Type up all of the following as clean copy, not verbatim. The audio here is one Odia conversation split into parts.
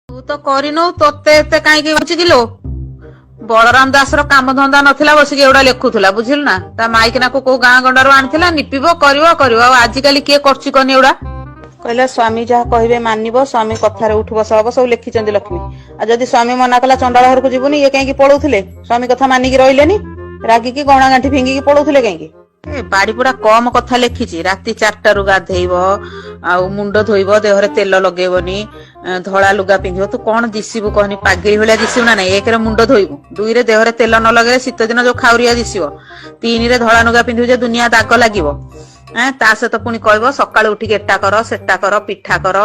ତୁ ତ କରିନୁ, ତୋତେ ଏତେ କାହିଁକି ହଉଛି କିଲୋ? ବଳରାମ ଦାସର କାମ ଧନ୍ଦା ନଥିଲା, ବସିକି ଏଗୁଡା ଲେଖୁଥିଲା, ବୁଝିଲୁ ନା? ତା ମାଇକିନାକୁ କୋଉ ଗାଁ ଗଣ୍ଡାରୁ ଆଣିଥିଲା, ନିପିବ, କରିବ କରିବ। ଆଉ ଆଜିକାଲି କିଏ କରୁଛି କନି ଏଗୁଡା? କହିଲା ସ୍ୱାମୀ ଯାହା କହିବେ ମାନିବ, ସ୍ୱାମୀ କଥାରେ ଉଠୁ ବସ ହବ, ସବୁ ଲେଖିଛନ୍ତି ଲକ୍ଷ୍ମୀ। ଆଉ ଯଦି ସ୍ୱାମୀ ମନା କଲା ଚଣ୍ଡାଳ ଘରକୁ ଯିବୁନି, ଇଏ କାହିଁକି ପଳଉଥିଲେ? ସ୍ୱାମୀ କଥା ମାନିକି ରହିଲେନି, ରାଗିକି ଗଣା ଗାଣ୍ଠି ଫିଙ୍ଗିକି ପଳଉଥିଲେ କାହିଁକି? ଏ ବାଡିପଡା କମ କଥା ଲେଖିଛି। ରାତି 4ଟାରୁ ଗାଧେଇବ ଆଉ ମୁଣ୍ଡ ଧୋଇବ, ଦେହରେ ତେଲ ଲଗେଇବନି, ଧଳା ଲୁଗା ପିନ୍ଧିବ। ତୁ କଣ ଦିଶିବୁ କହନି? ପାଗିଳି ଭଳିଆ ଦିଶିବୁ ନା ନାଇଁ? ଏକରେ ମୁଣ୍ଡ ଧୋଇବୁ, ଦୁଇରେ ଦେହରେ ତେଲ ନ ଲଗେଇଲେ ଶୀତ ଦିନ ଯୋଉ ଖାଉରିଆ ଦିଶିବ, ତିନିରେ ଧଳା ଲୁଗା ପିନ୍ଧିବୁ ଯେ ଦୁନିଆ ଦାଗ ଲାଗିବ। ତା ସହିତ ପୁଣି କହିବ ସକାଳୁ ଉଠିକି ଏଟା କର, ସେଟା କର, ପିଠା କର,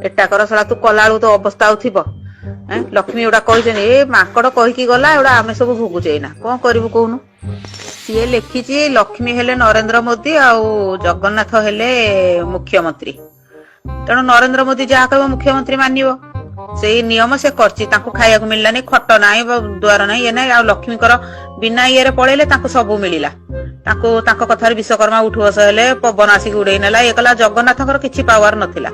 ଏଟା କର। ଶଳା, ତୁ କଲାବେଳକୁ ତ ଅବସ୍ଥା ଆଉ ଥିବ? ଲକ୍ଷ୍ମୀ ଏଗୁଡା କହିଛନ୍ତି। ଏ ମାଙ୍କଡ କହିକି ଗଲା, ଏଗୁଡା ଆମେ ସବୁ ଭୋଗୁଛେ ଏଇନା। କଣ କରିବୁ କହୁନୁ? ସିଏ ଲେଖିଛି ଲକ୍ଷ୍ମୀ ହେଲେ ନରେନ୍ଦ୍ର ମୋଦି ଆଉ ଜଗନ୍ନାଥ ହେଲେ ମୁଖ୍ୟମନ୍ତ୍ରୀ। ତେଣୁ ନରେନ୍ଦ୍ର ମୋଦି ଯାହା କହିବ ମୁଖ୍ୟମନ୍ତ୍ରୀ ମାନିବ, ସେଇ ନିୟମ ସେ କରିଛି। ତାଙ୍କୁ ଖାଇବାକୁ ମିଳିଲାନି, ଖଟ ନାହିଁ, ଦୁଆର ନାହିଁ, ଇଏ ନାହିଁ। ଆଉ ଲକ୍ଷ୍ମୀଙ୍କର ବିନା ଇଏରେ ପଳେଇଲେ, ତାଙ୍କୁ ସବୁ ମିଳିଲା। ତାଙ୍କୁ ତାଙ୍କ କଥାରେ ବିଶ୍ୱକର୍ମା ଉଠୁ ବସ ହେଲେ, ପବନ ଆସିକି ଉଡେଇ ନେଲା, ଇଏ କଲା। ଜଗନ୍ନାଥଙ୍କର କିଛି ପାୱାର ନଥିଲା।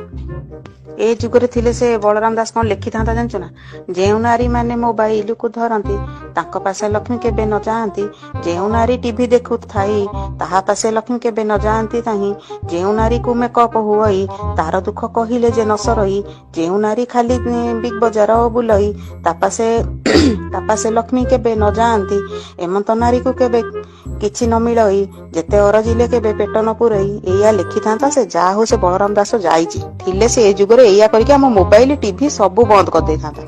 ଏ ଯୁଗରେ ଥିଲେ ସେ ବଳରାମ ଦାସ କଣ ଲେଖିଥାନ୍ତା ଜାଣିଛୁ ନା? ଯେଉଁ ନାରୀ ମାନେ ମୋବାଇଲକୁ ଧରନ୍ତି, ତାଙ୍କ ପାଶେ ଲକ୍ଷ୍ମୀ କେବେ ନ ଯାଆନ୍ତି। ଯେଉଁ ନାରୀ ଟିଭି ଦେଖୁଥାଇ, ତାହା ପାଶେ ଲକ୍ଷ୍ମୀ କେବେ ନ ଯାଆନ୍ତି ନାହିଁ। ଯେଉଁ ନାରୀକୁ ମେକଅପ୍ ହୁଅଇ, ତାର ଦୁଃଖ କହିଲେ ଯେ ନ ସରଇ। ଯେଉଁ ନାରୀ ଖାଲି ବିଗ୍ ବଜାର ବୁଲଇ, ତା ପାଶେ ଲକ୍ଷ୍ମୀ କେବେ ନ ଯାଆନ୍ତି। ଏମନ୍ତ ନାରୀକୁ କେବେ କିଛି ନ ମିଳଇ, ଯେତେ ଅରଜିଲେ କେବେ ପେଟ ନ ପୁରଇ। ଏଇଆ ଲେଖିଥାନ୍ତା ସେ। ଯାହା ହଉ, ସେ ବଳରାମ ଦାସ ଯାଇଛି, ଥିଲେ ସେ ଏ ଯୁଗରେ ଏଇଆ କରିକି ଆମ ମୋବାଇଲ, ଟିଭି ସବୁ ବନ୍ଦ କରିଦେଇଥାନ୍ତା।